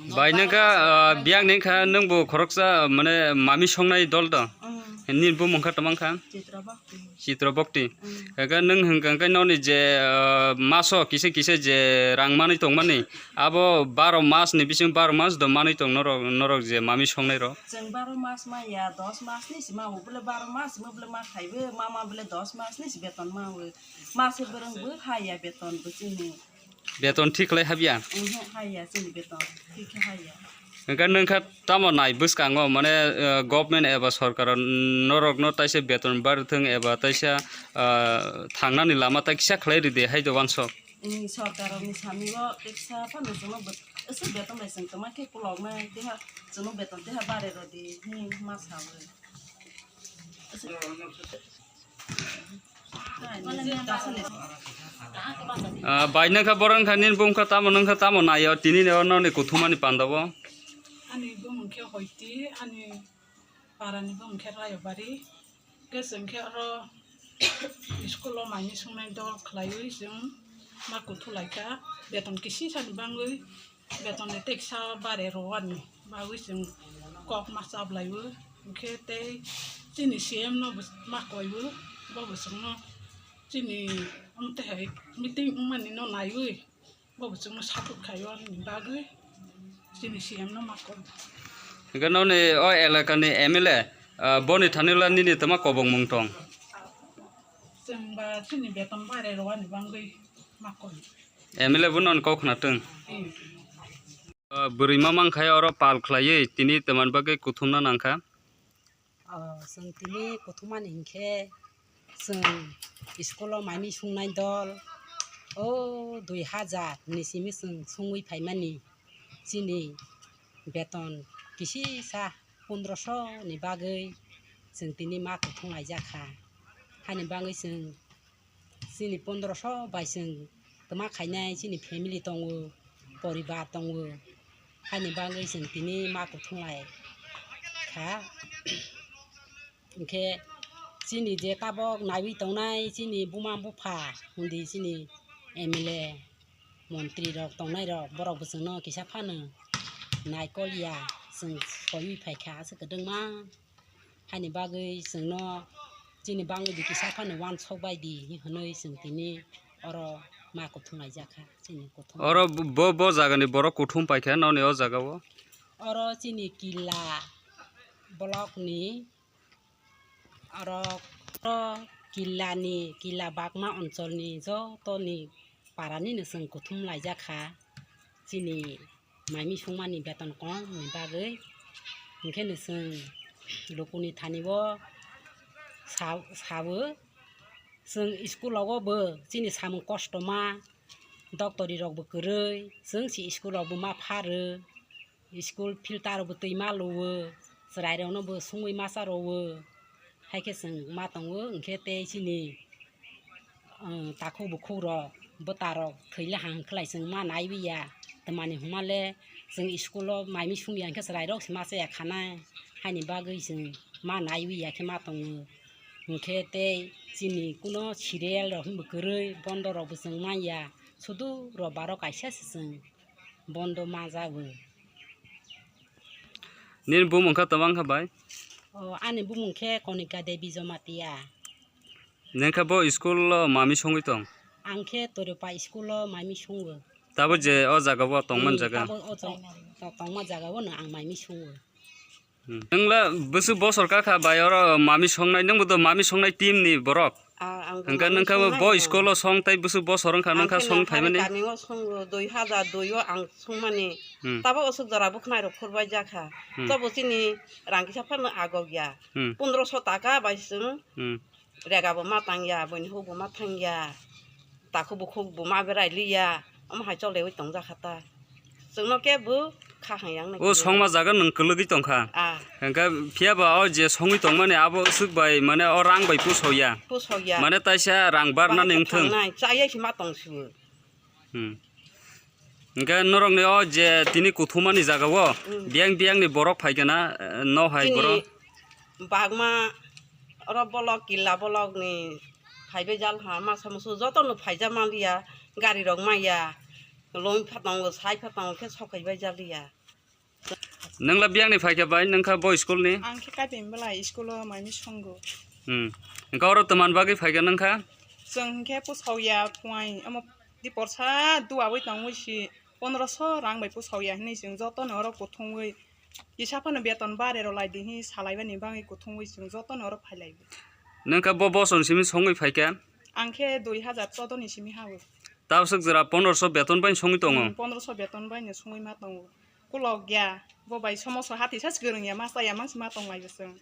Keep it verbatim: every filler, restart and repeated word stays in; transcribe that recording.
Bai nangkha, ah, biyang nangkha, nwng bo khoroksa, mane, mami songnai dol do? Mm. Nini bumung kha tongmang kha? Chitra Bhakti. Chitra Bhakti. Mm. Kaka nwng hwnkha khe noni je, ah, maso kisa kisa je rang manwi tongmani, abo baro mas ni bising baro mas do manwi tong norok, norok je mami songnai rok? Chwng baro mas maya, dos mas ni si ma o, bole baro mas mo bole ma khaibo, mama bole dos mas ni si beton ma o. Mase bwrwng bo haya beton bo chini. Beton thik khlai habya? Oho, haya chini beton, thik khe haya. Hwnkhe nwng kha tamo nai bwskango, mane, eh, government eba sorkaro norokno taisa beton barithwng eba taisa, ah, thangnani lama tai kisa khlai ridi hai do wansok. Ni sorkarokni samigo teksa phano chwngno aswk beton bai chwng tongma khe koloknai teha chwngno beton teha bare rodi hwnwi ma sawi. Ah, bai nangkha borok wngkha nini bumkha tamo nangkha tamo naio tini nini kuthumani pandao. Ani bumung khe Hoiti, ani parani bumung khe Rayobari. Khe chwng khe oro school o maini songnai dol khlaiwi chwng ma kuthulaikha, beton kisisani bangwi. Beton ni teksa bare rwani bagwi chwng kok ma chablaiwi, hwnkhe tei chini C M no bo ma koiwi, bo bo chwngno chini omo twi hai meeting wngmani no naiwi, bo bo chwngno support khaio ani bagwi chini C M no ma koi. Hwnkhe noni o elaka ni M L A, ah, boni thani la nini twma kobongmung tong? Chwng ba chini beton bare rwani bangwi ma koi. M L A bo non kok khna twng. Hmm. Ah, bwrwi ma mang khai oro pal khlaiwi tini twman bagwi kuthumna nang kha. Ah, chwng tini kuthumani hinkhe chwng school o maini sungnai dol o dui hajar ni simi chwng sungwi phaimani chini beton kisisa pondroso ni bagwi chwng tini ma kuthum laijak kha. Hani bagwi chwng Chini pondroso bai chwng twma khainai chini family tongo, poribar tongo, haini bagwi chwng tini ma kuthum lai kha. Hinkhe chini je tabok naiwi tongnai chini buma bupha hundi chini M L A, montri rok tongnai rok, borok bo chwngno kisa phano naikol ya, chwng soiwi phaikha aswk kwdwngma. Haini bagwi chwngno chini bangwi di kisa phano uansuk bai di hinwi chwng tini oro ma kuthum laijak kha chini kuthum. Oro bo, bo jagani borok kuthum paikha noni o jagao? Oro chini Killa block ni oro, oro Killa ni, Killa Bagma oncholni jotoni paranino chwng kuthum laijak kha chini maimi sungmani beton kom ni bagwi. Hinkhe no chwng lukuni thani o sa-, sao, chwng school rogo bo chini samung kosto ma, doctori rok bo kwrwi, chwng si school rok bo ma pharo. School filter rok bo twi ma luo, chwrai rok no bo sungwi ma cha rwo. Hai khe chwng ma tongo, hinkhe tei chini, um, takhuk bukhuk rok, bwta rok thwile hang khlai chwng ma naiwi ya. Twmani hwnma le chwng school o maimi sung ya hinkhe chwrai rok se ma cha ya kha nai, haini bagwi chwng ma naiwi ya khe ma tongo. Hinkhe tei chini kuno serial rok hinbo kwrwi, bondo rok bo chwng man ya, sudu robar o kaisa se chwng bondo ma jago. Nini bumung kha tama wngkha bai? O, ani bumung khe Konika Devi Jomatia. Nengkha bo school o mami songwi tong? Ang khe Torepa school o mami songo. Tabo je o jaga bo tongman Hmm, jaga? Tabo o tong-, to-, tongma jaga o no ang mami songo. Hmm. Nwngla bwswk bosor kakha bai oro mami songnai, nwngbo to mami songnai team ni borok. Ah, ang Hwnkhe mami nengkha bo songnai bo no. School o song tai bwswk bosor wngkha Ang nengkha khe song nang phaimani? Kami o songo dui hajar dui o ang songmani. Hmm. Tabo osuk jora bwkhnai rok khurbai jakha. Hmm. Tabo chini rang kisa phano agok ya. Hmm. Pondroso taka bai chwng Hmm. rega bo ma tang ya, boni huk bo ma thang ya. Takhuk bukhuk bo ma berai li ya. Omo hai chole wi tong jakha ta. Chwngno kebo kha hang yang nai O kebo. Songma jaga nwng kwlwgwi tongkha. Ah. Hwnkhe phiya ba o je songwi tongmani abo swk bai mane o rang bai pusok ya. Pusok ya. Mane taisa rang barna Bahai ning thwng. Thangnai, chaya si ma tong sibo. Hmm. Hwnkhe norokni o je tini kuthumani jaga o Hmm. biyang biyangni borok phaikha na, eh, no hai Chini borok? Bagma oro bolok killa bolok ni phaibai jal ha masa musu joto no phaijak manliya gari rok maya longwi phatango sai phatango khe sokhaibai jaliya. Nwngla biyangni phaikha bai nwngkha bo school ni? Ang khe Kaipeng Belai school o mami songo. Hmm. Hwnkhe oro twman bagwi phaikha nwngkha? Chwng hwnkhe pusok ya phuai omo diporsa duawi tongwi si pondroso rang bai pusok ya hinwi chwng joto no oro kuthumwi kisa phano beton bare rw lai di hi salaibani bagwi kuthumwi chwng joto no oro phailai. Nwngkha bo boson simi songwi phaikha? Ang khe dui hajar choudo ni simi hao. Tabswk jora pondroso beton bai songwi tongo? Hmm, pondroso beton bai no songwi ma tongo. Kulok ya, bo bai somoso hati sa swrwng ya, ma cha ya, ma swma tong lai bo chwng.